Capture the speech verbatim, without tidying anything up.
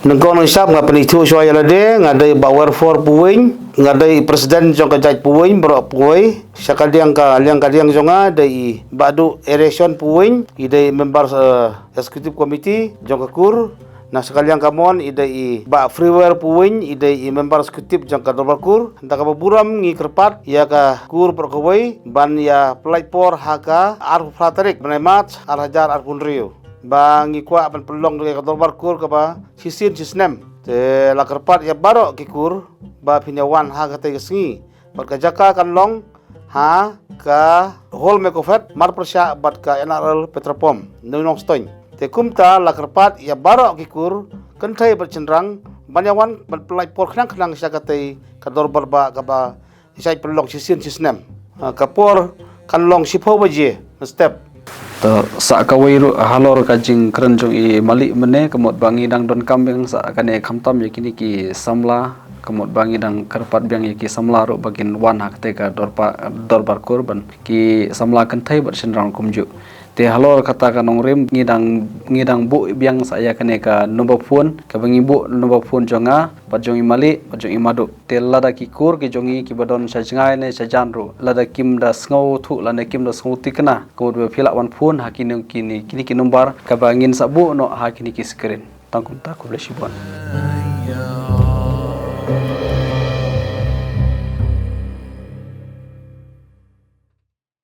Nyngkong nyngshap nga pynithuh shuwa ïa lade, nga dei Bah Werfor Puwing, nga dei president jong ka jait Puwing baroh kawei. Sha ka liang ka liang ka liang jong nga dei i Bah Du Erection Puwing, i dei member, eh, executive committee jong ka kur. Na sha ka liang ka mon i dei i Bah Freeware Puwing, i dei i member executive jong ka dorbar kur. Hynda kaba burom ngi kyrpad ïa ka kur baroh kawei ban ïa pynlait por ha ka arphew phra tarik bnai March ar hajar arphew hynriew. Ba ngi kwah ban pynlong ïa ka dorbar kur kaba shisien shisnem. Te la kyrpad ïa baroh ki kur ba phin ïa wan ha katei ka sngi. Bad ka jaka kan long ha ka Hall Mekofet, marpyrshah bad ka N R L petrol pump, Nongstoiñ. Te kumta la kyrpad ïa baroh ki kur, kynthei bad shynrang, ban ïa wan ban pynlait por khnang khnang sha katei ka dorbar ba kaba shait pynlong shisien shisnem. Ha, ka por kan long shiphew baje mynstep. To, sa kawei ruh halor ka jingkren jong i malik mynne, ka mut ba ngi dang donkam biang sa kane khamtam ïa kine ki samla, ka mut ba ngi dang kyrpad biang ïa ki samla ruh ba kin wan ha katei ka dorpa-, dorbar kur ban ki samla kynthei bad shynrang kumjuh. Te halor kata ka nongrim ngi dang, ngi dang buh biang sa ïa kane ka number phone, kaba ngi buh number phone jong nga, bad jong i malik, bad jong i madu. Te lada ki kur ki jong ngi kiba don sha jngai ne sha jan ruh, lada kim da sngewthuh lane kim da sngewthikna, ka mut ba phi lah wan phone ha kine, kine, kine ki number kaba ngin sa buh noh ha kine ki screen. Tang kumta, khublei shibun.